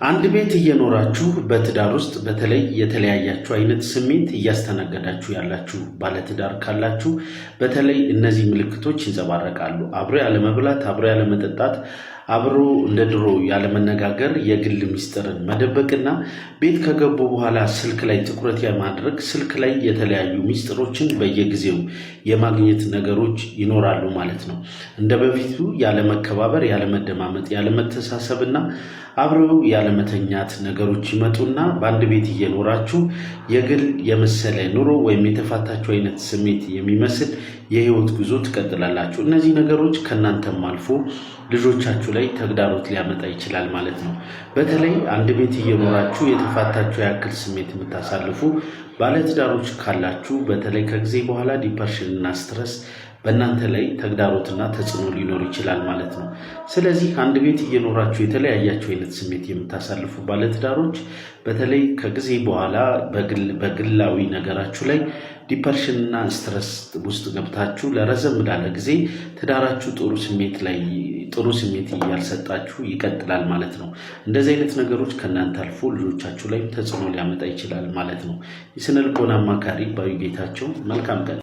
አንድ ቤት እየኖራችሁ በትዳር ውስጥ በተለይ የተለያያችሁ አይነት ስሜት እያስተናገዳችሁ ያላችሁ ባለትዳር ካላችሁ በተለይ እነዚህ ምልክቶች ይንጸባረቃሉ። አብሮ ያለመብላት፣ አብሮ ያለመጠጣት፣ አብሮ እንደ ድሮ ያለመነጋገር፣ የግል ሚስጥርን መደበቅና ቤት ከገቡ በኋላ ስልክ ላይ ትኩረት የማድረግ፣ ስልክ ላይ የተለያዩ ሚስጥሮችን በየጊዜው የማግኘት ነገሮች ይኖራሉ ማለት ነው። እንደ በፊቱ ያለመከባበር፣ ያለመደማመጥ፣ ያለመተሳሰብና አብረው ያለመተኛት ነገሮች ይመጡና በአንድ ቤት እየኖራችሁ የግል የመሰለ ኑሮ ወይም የተፋታችሁ አይነት ስሜት የሚመስል የህይወት ጉዞ ትቀጥላላችሁ። እነዚህ ነገሮች ከእናንተም አልፎ ልጆቻችሁ ላይ ተግዳሮት ሊያመጣ ይችላል ማለት ነው። በተለይ አንድ ቤት እየኖራችሁ የተፋታችሁ ያክል ስሜት የምታሳልፉ ባለትዳሮች ካላችሁ በተለይ ከጊዜ በኋላ depression እና stress በእናንተ ላይ ተግዳሮትና ተጽዕኖ ሊኖር ይችላል ማለት ነው። ስለዚህ አንድ ቤት እየኖራችሁ የተለያያችሁ አይነት ስሜት የምታሳልፉ ባለትዳሮች በተለይ ከጊዜ በኋላ በግላዊ ነገራችሁ ላይ depression ና stress ውስጥ ገብታችሁ ለረዘም ላለ ጊዜ ትዳራችሁ ጥሩ ስሜት ላይ ጥሩ ስሜት እያልሰጣችሁ ይቀጥላል ማለት ነው። እንደዚህ አይነት ነገሮች ከእናንተ አልፎ ልጆቻችሁ ላይም ተጽዕኖ ሊያመጣ ይችላል ማለት ነው። የስነ ልቦና አማካሪ ባዩ ጌታቸው፣ መልካም ቀን።